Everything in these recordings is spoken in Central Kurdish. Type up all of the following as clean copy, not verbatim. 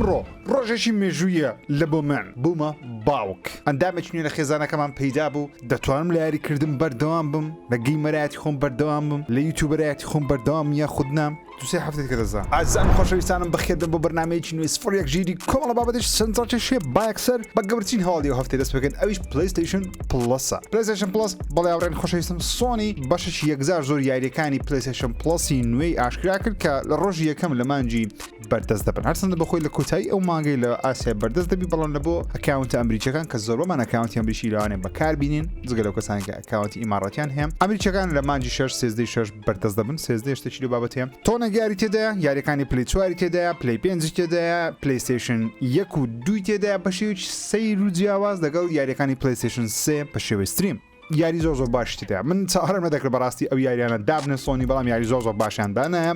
ئەمڕۆ ڕۆژێکی مێژوویە لە بۆ من، بوومە باوک. ئەندامێکی نوێ لە خێزانەکەمان پەیدا بوو، دەتوانم لە یاریکردن بەردەوام بم، لە gamer ایەتی خۆم بەردەوام بم، لە YouTuber ایەتی خۆم بەردەوام بم یاخود نا؟ دوو سێ هەفتەی دیکە دەزانم. ئازیزان و خۆشەویستانم بەخێر بێن بۆ بەرنامەیەکی نوێی سفر یەک ژیری کۆمەڵە بابەتێکی سەرنجڕاکێشیە با یەکسەر بە گەورەترین هەواڵی ئەو هەفتەی دەست پێ بکەین ئەویش PlayStation Plus ە. PlayStation Plus بەڵێ هاوڕێیان خۆشەویستم سۆنی بەشێکی یەکجار زۆر یاریەکانی PlayStation Plus ی نوێی ئاشکرا کرد کە لە ڕۆژی یەکەم لە مانگی بەردەست دەبن هەرچەندە بەخۆی لە کۆتایی ئەو مانگەی لە ئاسیا بەردەست دەبی بەڵام لە بۆ account ە ئەمریکیەکان کە زۆربەمان account ی ئەمریکی لەوانەیە بەکاربینین جگە لەو کەسانی کە account ی ئیماڕاتیان هەیە ئەمریکیەکان لە مانگی 6 سێزدەی شەش بەردەست دەبن سێزدەی شتێکی لەو بابەتەیە تۆنێک یاری تێدایە یاریەکانی Play چواری تێدایە Play پێنجی تێدایە PlayStation یەک و دووی تێدایە بە شێوەیەکی سەیر و جیاواز لەگەڵ یاریەکانی PlayStation سێ بە شێوەی stream یاری زۆر زۆر باشی تێدا من چاوەڕێم نەدەکرد بەڕاستی ئەو یاریانە دابنێ سۆنی بەڵام یاری زۆر زۆر باشیان دانایە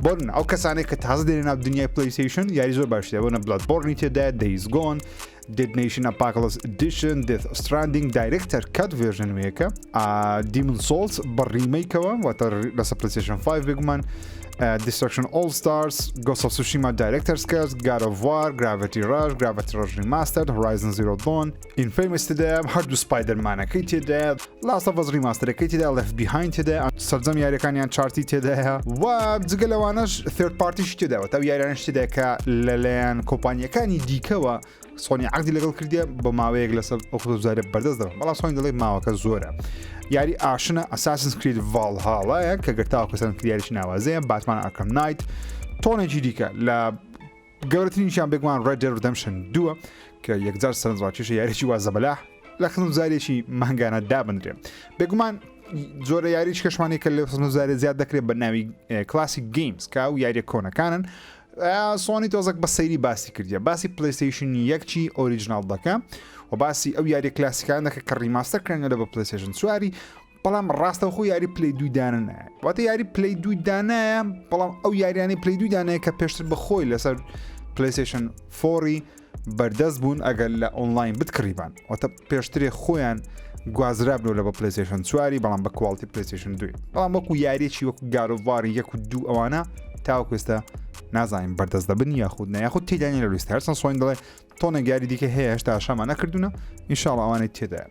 بۆن ئەو کەسانێک کە تازە دێنە ناو دنیای PlayStation یاری زۆر باشی بۆنە Bloodborne ی تێدا Days Gone Dead Nation Apocalypse Edition Death Stranding Director's Cut version نوێیەکە Demon's Souls بە remake ەوە واتە لەسەر PlayStation 5 بێگومان Destruction AllStars Ghost of Tsushima Director's Cut God of War Gravity Rush Gravity Rush Remastered Horizon Zero Dawn Infamous تێدایە هەردوو Spider-Man ەکەی تێدایە Last of Us remaster ەکەی تێدا Left Behind تێدایە سەرجەم یاریەکانیان Uncharted تێدایە و جگە لەوانەش third party ش تێداوە تا یاریانش تێدا کە لەلایەن کۆمپانیەکانی دیکەوە سۆنی عقدی لەگەڵ کردیە بە ماوەیەک لەسەر ئەو خزمەتگوزاریە بەردەست دەبن بەڵام سۆنی دەڵێت ماوەکە زۆرە یاری ئاشنا Assassin's Creed Valhalla یە کە گەر تاوەکو سەرم کردیاریی ناوازەیە Batman Arkham Knight تۆنێکی دیکە لە گەورەترینیشیان بێگومان Red Dead Redemption دووە کە یەکجار سەرنجڕاکێشە یاریی وا زەبەلاح لە خزمەتگوزاریەکی مانگانە دابنرێ بێگومان جۆرە یاریش کەشمانی کە لە خزمەتگوزاری زیاد دەکرێت بە ناوی Classic Games کە ئەو یاریە کۆنەکانن سۆنی تۆزەک بە سەیری باسی کردیە باسی PlayStation یەکچی original دەکە و باسی ئەو یاری کلاسیکان دەکە کە remaster کرانە لە بە PlayStation چواری بەڵام ڕاستەوخۆ یاری Play دووی دانەنایە واتە یاری Play دووی دانایە بەڵام ئەو یاریانی Play دووی دانایە کە پێشتر بەخۆی لەسەر PlayStation four ی بەردەست بوون ئەگەر لە ئۆنلاین بتکڕیبان واتە پێشترێ خۆیان گوازرابنەوە لە بە PlayStation چواری بەڵام بە quality PlayStation دوی بەڵام وەکو یاریەکی وەکو God of War ی یەک و دوو ئەوانە تاوەکو ئێستا نازانین بەردەست دەبن یاخود نە یاخود تێدانی لە لیست هەرچەند سۆنی دەڵێ تۆنێک یاری دیکە هەیە هێشتا ئاشامان نەکردوونە ئینشاڵ ئەوانەی تێدایە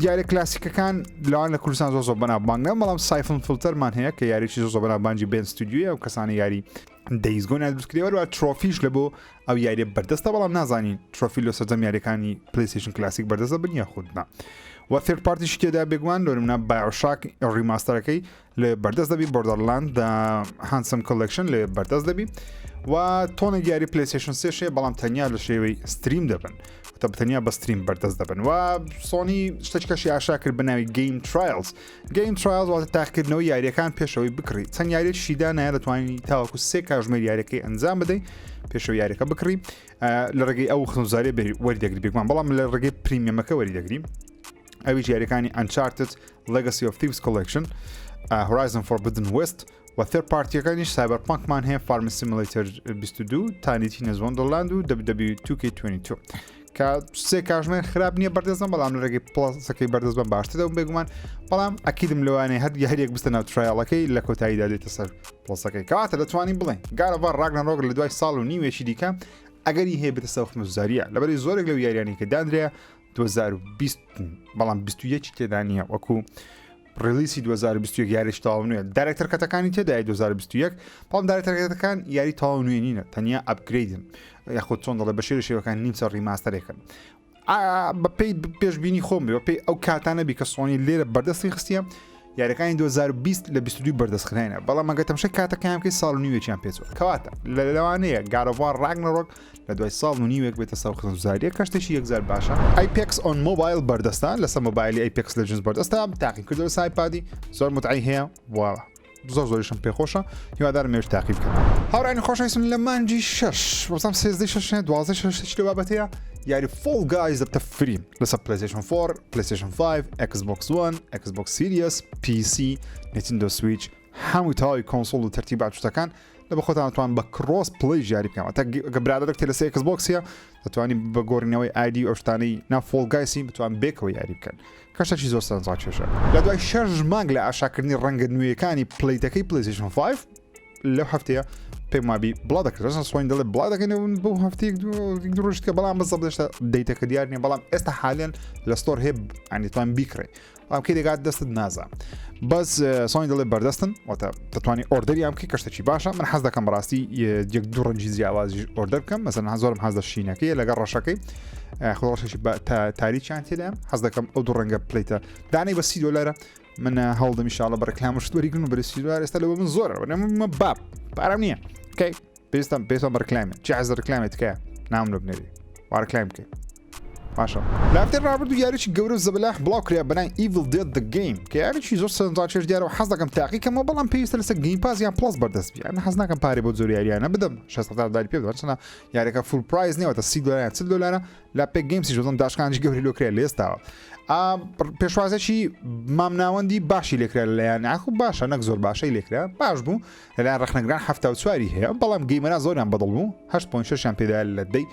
یاریە کلاسیکەکان لەوان لە کوردستان زۆر زۆر بەناوبانگە بەڵام Syphon Filter مان هەیە کە یاریی زۆر زۆر بەناوبانگی Bend Studio و کەسانی یاری Days Gone دروست کردی وەروە trophy ش لە بۆ ئەو یاریە بەردەستە بەڵام نازانین trophy لە سەرجەم یاریەکانی PlayStation Classic بەردەستە بن یاخود نا و third party ش تێدا بێگومان لۆ نمونە BioShock remaster ەکەی لێ بەردەست دەبی Borderlands Handsome Collection لێ بەردەست دەبی و تۆنێک یاری PlayStation سێشێ بەڵام تەنیا لە شێوەی stream دەبن تە تەنیا بە stream بەردەست دەبن و سۆنی شتێکەشی ئاشا کرد بە ناوی Game Trials Game Trials واتە تاقیکردنەوەی یاریەکان پێشەوەی بکڕی چەند یاریەکی دانایە دەتوانانی تاوەکو سێ کاژمێر یاریەکەی ئەنجام بدەیت پێشەوە یاریەکە بکڕی لە ڕێگەی ئەو خزمەتگوزاریە وەری دەگری بێگومان بەڵام لە ڕێگەی premium ەکە وەری دەگری ئەویش یاریەکانی Uncharted Legacy of Thieves Collection Horizon Forbidden West و third party ەکانیش Cyberpunk مان هەیە Farm Simulator 22 Tiny Tina's Wonderlands و WWE 2K22 کە سێ کاژمێر خراپ نییە بەردەستم بەڵام لە ڕێگەی Plus ەکەی بەردەست بە باشتر دەبم بێگومان بەڵام ئەکیدم لەوانەیە هەر یاریەک بستە ناو trial ەکەی لە کۆتاییدا دێتە سەر Plus ەکەی کەواتە دەتوانین بڵێن God of War Ragnarok لە دوای ساڵ و نیوێکی دیکە ئەگەری هەیە بێتە سەر خزمەتگوزاریە لەبەری زۆرێک لەو یاریانی کە دانرێ 2020 بەڵام 21 تێدا نییە وەکو release ی 2021 یاریش تەواو نوێ Director's Cut ەکانی تێدای 2021 بەڵام Director's Cut ەکان یاری تەواو نوێ نینە تەنیا upgrade ن یاخود چۆن دەڵێ بە شێوە شێوەکان نیمچە remaster ێکن بەپێی پێشبینی خۆم بێ بەپێی ئەو کاتانە بی کە سۆنی لێرە بەردەستی خستیە یاریەکانی 2020 لە 22 بەردەستخراینە بەڵام ئەگەر تەمشە کاتەکەیان بکەی ساڵ و نیوێکیان پێچوە کەواتە لە لەوانەیە God of War Ragnarok لە دوای ساڵ و نیوێک بێتە سەر خزمەتگوزاریە کە شتێکی یەکجار باشە. Apex on Mobile بەردەستە لەسەر مۆبایلی Apex Legends بەردەستە تاقی کردەوە لەسەر iPad ی زۆر متعی هەیە و زۆر زۆریشم پێخۆشە هیوادارم مێش تاقی بکەن هاوڕانی خۆشەویستم لە مانگی شەش وەسام سێزدەی شەش دوازدە شەش چ لە بابەتەیە یاری Fall Guys دەبتە free لەسەر PlayStation 4 PlayStation 5 Xbox 1 Xbox Series PC Nintendo Switch هەموو تەواوی console و تەرتیبات شتەکان لە بە خۆتان توان بە cross play یاری بکەم تا گە برادەرێک تێ لەسەر Xbox ە دەتوانی بە گۆڕینەوەی ID ئەو شتانەی نا Fall Guys ی بتوان بێکەوە یاری بکەن کە شتێکی زۆر سەرنجڕاکێشە لە دوای شەش مانگ لە ئاشاکردنی ڕەنگە نوێیەکانی plate ەکەی PlayStation 5 لەو هەفتەیە. پێم وابی بڵاو دەکرێت ڕەسەن سۆنی دەڵێ بڵاو دەکەینەوە بۆ هەفتەیەک دوو ڕۆژ کە بەڵام بەزەبت هێشتا date ەکە دیار نییە بەڵام ئێستا حالێن لە store هەیە ئەنی توان بیکڕێ بەڵام کەی دەگات دەستت نازە بەس سۆنی دەڵێ بەردەستن واتە دەتوانانی order یان بکەی کەشتێکی باشە من حەز دەکەم بەڕاستی یەک دوو ڕەنگی جیاوازی order بکەم مەسەن زۆرم حەز لە شینەکەی لەگەڵ ڕەشەکەی خۆ ڕەشێکی تاریکیان تێدام حەز دەکەم ئەو دوو ڕەنگە plate ە دانەی بە 30 دلارە من هەوڵدەم ئیشاڵە بە ڕێکلام شت وەریگرن و بەرە 30 دلار ئێستا لەوە من زۆرە وەنە باب پارەم نییە okay پێویستم پێویستم بە ڕێکلامە چی حەز ڕێکلامێ تکایە ناوم لۆ بنێری وا ڕێکلام بکەی باشە لە هەفتەی ڕابردوو یاریی گەورە و زەبەلاح بڵاو کرا بەناوی Evil Dead The Game کە یاریی زۆر سەرنجڕاکێش دیارە و حەز دەکەم تاقیکەمەوە بەڵام پێویستە لەسەر Game Pass یان Plus بەردەست بی ئەمن حەز ناکەم پارەی بۆ جۆر یاریانە بدەم 600 دلاری پێ بدەم چەنە یاریەکە full price نییە 30 دلار یان 40 دلارە لە Epic Games یش وەزم داشکانجی گەوری لۆ کرا لە ئێستاوە پێشوازێکی مامناوەندی باشی لێکرا لەلایەن ئاخو باشە نەک زۆر باشەی لێکرا باش بوو لەلایەن ڕەخنەگران 74 هەیە بەڵام gamer ان زۆریان بەدڵ بوو 8.6یان پێدا لە دەی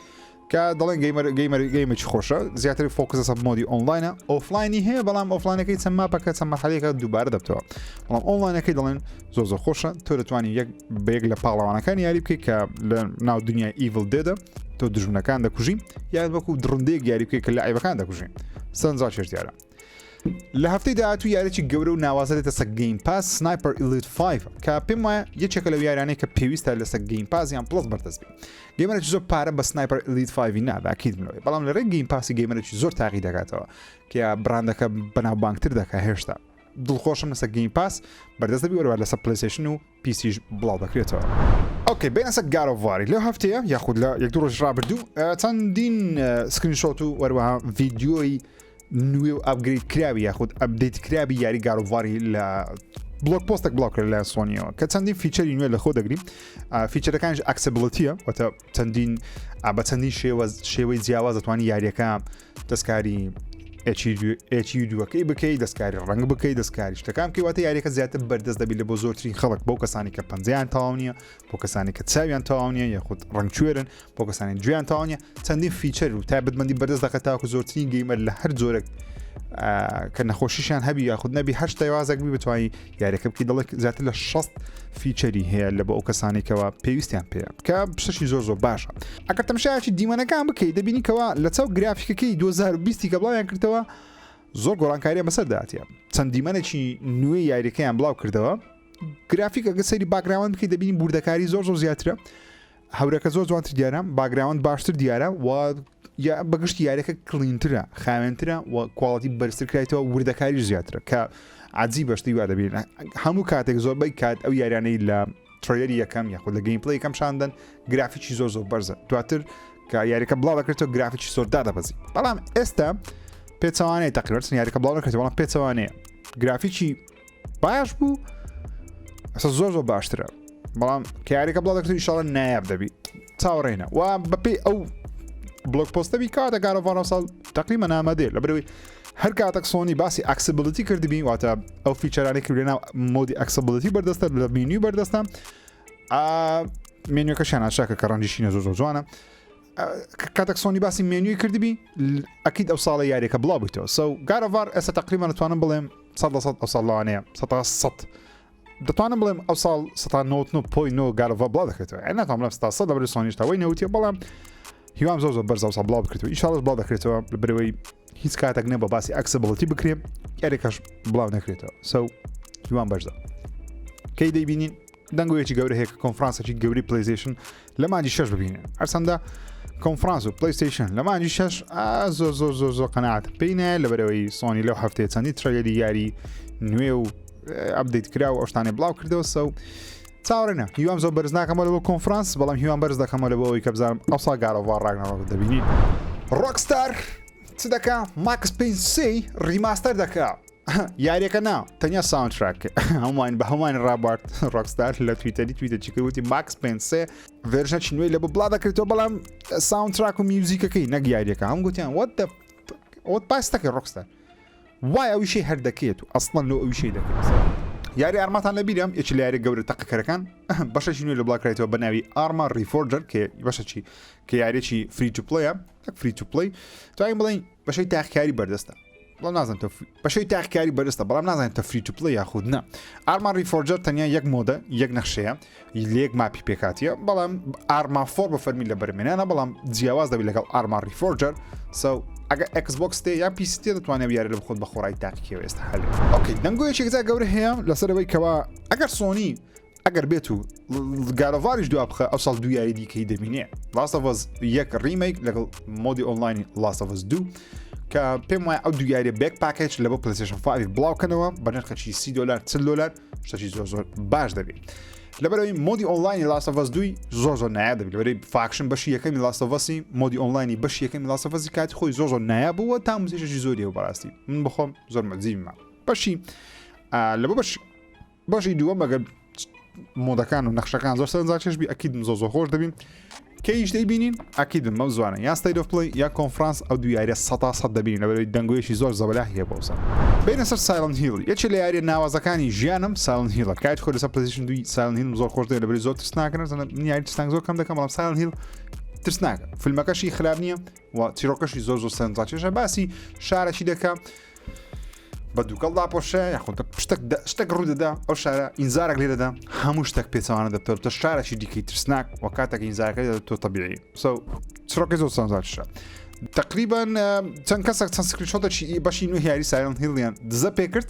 کە دەڵێن gamer gamer game ێکی خۆشە زیاتر focus لەسەر mode ی online ە offline ی هەیە بەڵام offline ەکەی چەند map ەکە چەند مەرحەلەیەکە دووبارە دەبتەوە بەڵام ئۆنلاینەکەی دەڵێن زۆر زۆر خۆشە تۆ دەتوانی یەک بە یەک لە پاڵەوانەکان یاری بکەیت کە لە ناو دنیای Evil Dead ە تۆ دژمنەکان دەکوژی یان وەکو دڕندەیەک یاری بکەیت کە لە عیبەکان دەکوژی سەرنجڕاکێش دیارە لە هەفتەی داهاتوو یاریی گەورە و ناوازە دێتە سەر Game Pass Sniper Elite 5 کە پێم وایە یەکێکە لەو یاریانەی کە پێویستە لەسەر Game Pass یان Plus بەردەست بی gamer ێکی زۆر پارە بە Sniper Elite 5 نادا ئەکید منەوەی بەڵام لە ڕێی Game Pass ی gamer ێکی زۆر تاقی دەکاتەوە کە brand ەکە بەناوبانگتر دەکا هێشتا دڵخۆشم لەسەر Game Pass بەردەست دەبی وەروە لەسەر PlayStation و PC یش بڵاو دەکرێتەوە. okay بێنە سەر God of War ی لەو هەفتەیە یاخود لە یەک دوو ڕۆژ ڕابردوو چەندین screenshot و وەروەها ڤیدیۆی نوێ و upgrade کراوی یاخود update کراوی یاری God of War ی لە blog post ێک بڵاو کرد لە سۆنیەوە کە چەندین feature ی نوێ لە خۆ دەگری feature ەکانیش accessibility ە واتە چەندین بە چەندین شێوە شێوەی جیاواز دەتوانانی یاریەکە دەستکاری HUD ەکەی بکەی دەستکاری ڕەنگ بکەی دەستکاری شتەکان بکەی واتە یاریەکە زیاتر بەردەست دەبی لە بۆ زۆرترین خەڵک بۆ کەسانی کە پەنجەیان تەواو نییە بۆ کەسانی کە چاویان تەواو نییە یاخود ڕەنگ کوێرن بۆ کەسانی گوێیان تەواو نییە چەندین feature و تایبەتمەندی بەردەست دەکات تاکو زۆرترین gamer لە هەر جۆرێک کە نەخۆشیشیان هەبی یاخود نەبی هەر شتێوازێک بی بتوانانی یاریەکە بکەی دەڵێک زیاتر لە 60 feature ی هەیە لە بۆ ئەو کەسانی کەەوە پێویستیان پێ کە شتێکی زۆر زۆر باشە ئەگەر تەمشایکی دیمەنەکان بکەیت دەبینی کەوا لە چاو گرافیکەکەی 2020 کە بڵاویان کردەوە زۆر گۆڕانکاریان بەسەر دااتە چەند دیمەنێکی نوێی یاریەکەیان بڵاو کردەوە گرافیک ئەگە سەیری background بکەیت دەبینی بوردەکاری زۆر زۆر زیاترە هەورەکە زۆر جوانتر دیارە background باشتر دیارە و بەگشتی یاریەکە clean ترە خاوێنترە و quality بەرزتر کرایتەوە وردەکاری زیاترە کە عجیبە شتی وا دەبین هەموو کاتێک زۆربەی کات ئەو یاریانەی لە trailer ی یەکەم یاخود لە gameplay یەکەم شاندن گرافیکی زۆر زۆر بەرزە دواتر کە یاریەکە بڵاو دەکرێتەوە گرافیکی زۆر دادەبەزی بەڵام ئێستا پێچەوانەیە تقریبا یاریەکە بڵاو دەکرێتەوە بەڵام پێچەوانەیە گرافیکی باش بوو ئەسە زۆر زۆر باشترە بەڵام کە یاریەکە بڵاو دەکرێت ئیشاڵە نایاب دەبی چاوەڕێنە و بەپێی ئەو blog post ەبی کاتە God of War ساڵ تقریبا ئامادەیە لە بەرەوەی هەر کاتێک سۆنی باسی accessibility کردبی واتە ئەو feature انەی کە لەناو mode ی accessibility بەردەستە لە مینوی بەردەستە مێنیوەکەشیان ئاشاکە کە ڕەنگیشینە زۆر زۆر جوانە کاتێک سۆنی باسی مێنیوی کردبی ئەکید ئەو ساڵە یاریەکە بڵاو بوویتەوە so God of War ئێستا تقریبا دەتوانم بڵێم 100% ئەو ساڵ لەوانەیە 100 دەتوانم بڵێم ئەو ساڵ 99.9 God of War بڵاو دەکرێتەوە یان ناتوانم بڵێم 100 لەبەر سۆنیش تا وەی نەوتیە بەڵام هیوام زۆر زۆر بەرزە ئەو ساڵ بڵاو بکرێتەوە ئیشاڵش بڵاو دەکرێتەوە لە بەرەوەی هیچ کاتێک نە بە باسی accessibility بکرێ یاریەکەش بڵاو نەکرێتەوە so هیوام بەرزە کەی دەیبینین دەنگۆیەکی گەورە هەیە کە کۆنفرانسێکی گەوری PlayStation لە مانگی شەش ببینن هەرچەندە کۆنفرانس و PlayStation لە مانگی شەش زۆر زۆر زۆر زۆر قەناعەت پێی نایە لەبەرەوەی سۆنی لەو هەفتەیە چەندی trailer ی یاری نوێ و update کرا و ئەو شتانەی بڵاو کردەوە so چاوەڕێنە هیوام زۆر بەرز ناکەمەوە لە بۆ کۆنفرانس بەڵام هیوام بەرز دەکەمەوە لە بۆ ئەوەی کە بزانم ئەوسا God of War Ragnarok دەبینین Rockstar چ دەکا Max Payne سێ remaster دەکا یاریەکە نا تەنیا soundtrack هەمووان بە هەمووان ڕابارد Rockstar لە تویتەری تویتە چی وتی Max Payne سێ version ێکی نوێی لە بۆ بڵا دەکرێتەوە بەڵام soundtrack و music ەکەی نەک یاریەکە هەم گوتیان what the وات باس دەکەی Rockstar وای ئەویشی هەر دەکەیت و ئەسڵەن لۆ ئەویشی دەکەیت یاری Arma تان لەبیرم یەکی لە یاری گەورە تەقەکەرەکان بەشێکی نوێ لە بڵاکرێتەوە بە ناوی Arma Reforger کە بەشەکی کە یاریێکی free to play ە free to play توانین بڵێین بەشەی تاقیکاری بەردەستە. بەڵام نازانم تە بەشەی تاقیکاری بەرزتە بەڵام نازانین تە free to play یاخود نا. Arma Reforger تەنیا یەک mod ە یەک نەخشەیە لە یەک map ی پێکاتیە بەڵام Arma four بە فەرمی لە بەرمێنانە بەڵام جیاواز دەبی لەگەڵ Arma Reforger so ئەگە Xbox تێ یا PC تێ دەتوانێت یاری لە بخۆت بە خۆڕایی تاقیکەوە ئێستا هەلێ. okay دەنگۆیەکی یەکجار گەورە هەیە لەسەر ئەوەی کەوا ئەگەر سۆنی ئەگەر بێت و God of War یش دوا بخە ئەو ساڵ دوو یاری دیکەی دەبینێ Last of Us یەک remake لەگەڵ mode ی online ی Last of Us دوو کە پێم وایە ئەو دوو یاریە بێک package لە بۆ PlayStation 5 بڵاوکەنەوە بە نرخەکی 30 دلار 40 دلار شتێکی زۆر زۆر باش دەبێت لەبەرەوەی mode ی online ی Last of Us دووی زۆر زۆر نایاب دەبێت لەبەرەی faction بەشی یەکەمی Last of Us ی mode ی online ی بەشی یەکەمی Last of Us ی کاتی خۆی زۆر زۆر نایاب بووە تا موزیکێکی زۆری هەبوو بەڕاستی من بخۆم زۆر مەزیمە بەشی لە بۆ بەش بەشی دووەم ئەگەر mod ەکان و نەخشەکان زۆر سەرنجڕاکێش بی ئەکیدم زۆر زۆر خۆش دەبین کەیش دەیبینین ئەکیدم بەم زوانە یا State of Play یا کۆنفرانس ئەو دوو یاریە سەتا سەد دەبینین لەبەرەوەی دەنگۆیەکی زۆر زەبەلاح هەیە بۆ سەر بینە سەر Silent Hill یەکێ لە یاریە ناوازەکانی ژیانم Silent Hill ە کات خۆی لەسەر PlayStation دووی Silent Hill م زۆر خۆش دەوێت لەبەری زۆر ترسناکن من یاری ترسناک زۆر کەم دەکەم بەڵام Silent Hill ترسناکە فیلمەکەشی خراپ نییە و چیرۆکەشی زۆر زۆر سەرنجڕاکێشە باسی شارەکی دەکە بە دووکەڵ داپۆشە یاخود شتێک شتێک ڕوو دەدا ئەو شارە ئینزارێک لێ دەدا هەموو شتێک پێچوانە دەبتەوە شارێکی دیکەی ترسناک و کاتێک ئینزارەکە تۆ طبیعی so چیرۆکی زۆر سەرنجڕاکێشە تقریبا چەند کەسێک چەند screenshot ێکی بەشی نوێ یاری Silent Hill یان دزە پێکرد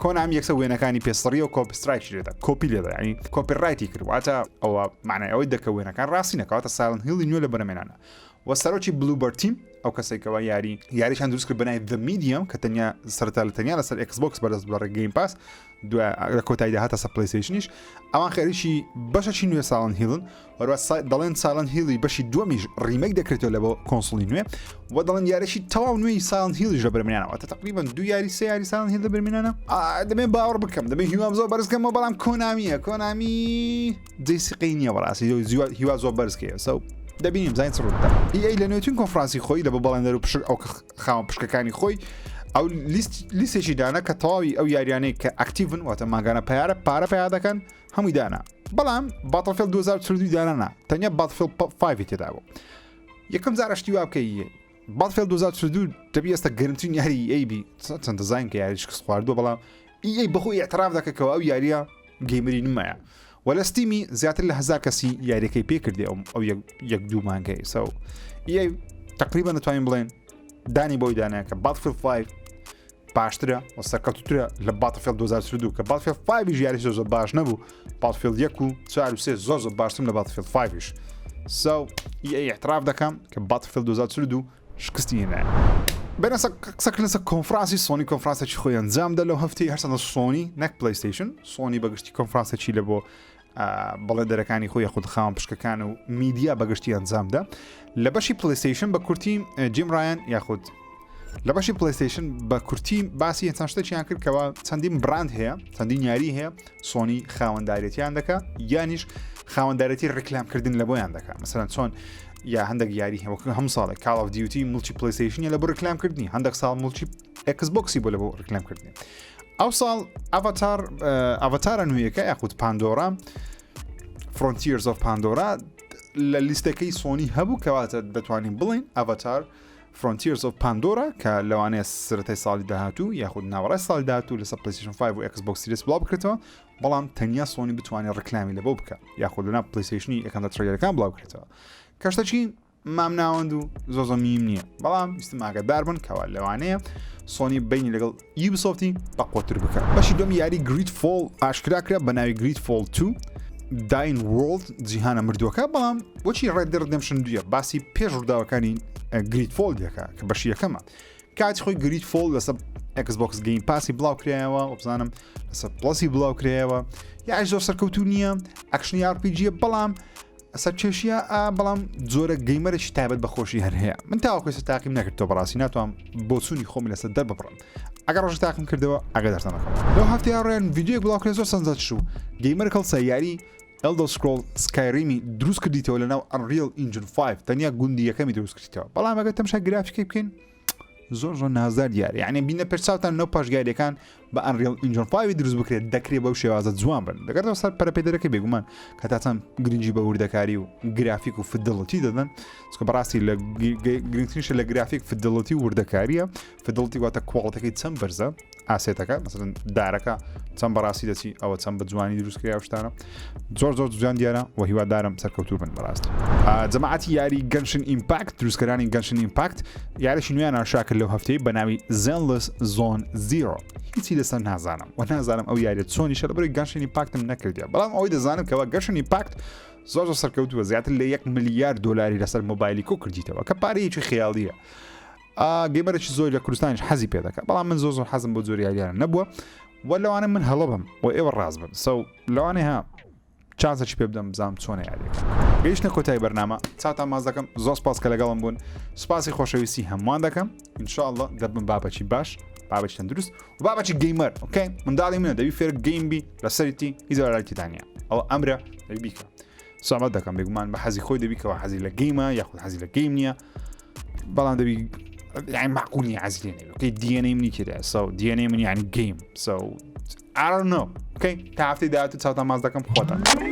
Konami یەکسە وێنەکانی پێسڕی و copy strike لێدا کۆپی لێدا ینی copyright ی کرد واتە ئەوە معنای ئەوەی دەکە وێنەکان ڕاستی نەکەواتە Silent Hill ی نوێ لە بەرەمێنانە و سەرۆکی Bloober Team ئەو کەسێک کەوا یاری یاریشان دروست کرد بەناوی The Medium کە تەنیا سەرەتا لە تەنیا لەسەر Xbox بەدەست بە ڕێگەی Game Pass دوای لە کۆتاییدا هاتە سەر PlayStation یش ئەوان خەریکی بەشەکی نوێ Silent Hill ن هەروە دەڵێن Silent Hill ی بەشی دووەمیش remake دەکرێتەوە لە بۆ console ی نوێ و دەڵێن یاریشی تەواو نوێی Silent Hill یش لە بەرمێنانەوە تقریبا دوو یاری سێ یاری Silent Hill لە بەرمێنانە دەبێت باوەڕ بکەم دەبێت هیوام زۆر بەرز کەمەوە بەڵام Konami یە Konami جێی سیقەی نییە بەڕاستی هیوا زۆر بەرزکەیە so دەبینیم زانین چ ڕوودەدا EA لە نوێترین کۆنفرانسی خۆی لە بۆ بەڵێندەر و پشک ئەو خاوەن پشکەکانی خۆی ئەو لیستێکی دانا کە تەواوی ئەو یاریانەی کە active ن واتە ماگانە پارە پارە پیا دەکەن هەمووی دانا بەڵام Battlefield 2042 دانا تەنیا Battlefield 5 تێدا بوو یەکەم جارە شتی وا بکەی Battlefield 2042 دەبی ئێستا گەرمترین یاری EA بی چەند دەزانین کە یاری شکست خواردووە بەڵام EA بەخۆی اعتراف دەکەکەوە ئەو یاریە gamer ی نمایە و لە Steam ی زیاتر لە هزار کەسی یاریەکەی پێکردی ئەو ئەو یەک دوو مانگەی so EA تقریبا دەتوانین بڵێن دانی بۆی دانایە کە Battlefield 5 باشترە و سەرکەوتوترە لە Battlefield 2022 کە Battlefield 5 یاری زۆر زۆر باش نەبوو Battlefield یەک و 4 و سێ زۆر زۆر باشترم لە Battlefield 5 so EA اعتراف دەکەم کە Battlefield 2022 شکستی هێنایە. بێنە سەر قسەکردن لەسەر کۆنفرانسی سۆنی کۆنفرانسێکی خۆی ئەنجامدا لەو هەفتەی هەرچەندە سۆنی نەک PlayStation سۆنی بەگشتی کۆنفرانسێکی لە بۆ بەڵێندەرەکانی خۆی یاخود خاوەن پشکەکان و میدیا بەگشتی ئەنجامدا لە بەشی PlayStation بە کورتی جیم ڕایان یاخود لە بەشی PlayStation بە کورتی باسی چەند شتێکیان کرد کەوا چەندین brand هەیە چەندین یاری هەیە سۆنی خاوەندارێتیان دەکا یانیش خاوەندارێتی ڕیکلامکردن لە بۆیان دەکا مەسەلەن چۆن یا هەندێک یاری هەیە وەک هەموو ساڵێک Call of Duty موڵکی PlayStation ە لە بۆ ڕیکلامکردنی هەندێک ساڵ موڵکی Xbox ی بۆ لە بۆ ڕیکلامکردنی ئەو ساڵ Avatar Avatar ە نوێیەکە یاخود Pandora Frontiers of Pandora لە لیستەکەی سۆنی هەبوو کەواتە دەتوانین بڵین Avatar Frontiers of Pandora کە لەوانەیە سەرەتای ساڵی داهاتوو یاخود ناوەڕای ساڵی داهاتوو لەسەر PlayStation 5 و Xbox Series بڵاو بکرێتەوە بەڵام تەنیا سۆنی بتوانێت ڕکلامی لەبۆ بکە یاخود لەنا PlayStation ی یەکەم لە trailer ەکان بڵاو بکرێتەوە کە شتەکی مامناوەند و زۆ زۆ میم نییە بەڵام ویستم ئاگادار بن کەوا لەوانەیە سۆنی بینی لەگەڵ Ubisoft ی بەقوەتر بکە بەشی دوم یاری GreedFall ئاشکرا کرا بە ناوی GreedFall 2 Dying World جیهانە مردووەکە بەڵام بۆچی Red Dead Redemption دویە باسی پێش ڕووداوەکانی GreedFall دەکا کە بەشی یەکەمە کاتی خۆی GreedFall لەسەر Xbox Game Pass ی بڵاو کرایەوە وبزانم لەسەر Plus ی بڵاو کرایەوە یاش زۆر سەرکەوتو نییە action ی RPG یە بەڵام سەرکێشیە ئا بەڵام جۆرە gamer ێکی تایبەت بە خۆشی هەر هەیە من تاوەکو ئێستا تاقیم نەکردەوە بەڕاستی ناتوانم بۆچوونی خۆم لەسەر دەرببڕم ئەگەر ڕۆژ تاقیم کردەوە ئەگەر دەرتانەکەم لەو هەفتەیە ڕێن ڤیدیۆیەک بڵاو کرد زۆر سەرنجڕاکێش gamer کەڵسە یاری Elder Scrolls Skyrim ی دروست کردیتەوە لەناو Unreal Engine 5 تەنیا گوندی یەکەمی دروست کردیتەوە بەڵام ئەگەر تەمشا گرافیکەی بکەین زۆر زۆر نازدار دیار یعنی بینە پێشچاوتان لەو پاشگاریەکان بە Unreal Engine 5 دروست بکرێت دەکرێت بەو شێوازە جوان بن دەگەڕێتەوە سەر پەرەپێدەرەکە بێگومان کە تا چەند گرنگی بە وردەکاری و گرافیک و fidelity دەدەن چونکە بەڕاستی لە گرنگترینشە لە گرافیک fidelity و وردەکاریە fidelity واتە quality ەکەی چەند بەرزە asset ەکە مەسەلەن دارەکە چەند بەڕاستی دەچی ئەوە چەند بە جوانی دروست کرا شتانە زۆر زۆر جوان دیارە و هیوادارم سەرکەوتوو بن بەڕاستی جەماعەتی یاری Genshin Impact دروستکەرانی Genshin Impact یاریی نوێیان ئاشکرا کرد لەو هەفتەی بە ناوی Zenless Zone Zero هیچی لەسەر نازانم و نازانم ئەو یاریە چۆنیشە لەبەرەی Genshin Impact م نەکردە بەڵام ئەوەی دەزانم کەەوە Genshin Impact زۆر زۆر سەرکەوتووە زیاتر لە یەک ملیار دۆلاری لەسەر مۆبایلی کۆ کردیتەوە کە پارەیەکی خەیاڵیە gamer ێکی زۆر لە کوردستانیش حەزی پێ دەکات بەڵام من زۆر زۆر حەزم بۆ جۆری یاریانە نەبووە و لەوانە من هەڵە بم و ئێوە ڕاست بن so لەوانەیە ها chance ێکی پێ بدەم بزانم چۆنە یاریەکە گەیشتە کۆتای بەرنامە چاوتان ماز دەکەم زۆر سپاس کە لەگەڵم بوون سپاسی خۆشەویستی هەمووان دەکەم ئینشاءاللە دەبم بابەکی باش بابەکی تەندروست و بابەکی gamer okay منداڵی منە دەبی فێر game بی لەسەرتی هیچ وەراکی دانیە ئەوە ئەمرە دەبی بیکە سامەت دەکەم بێگومان بە حەزی خۆی دەبی کەەوە حەزی لە game ە یاخود حەزی لە game نییە بەڵام دەبی يعني معقول نیە حەزی لێ نەبێ okay DNA منی تێدا so DNA من یعنی game so I don't know okay تا هەفتەی داهاتوو چاوتان ماز دەکەم خۆتان.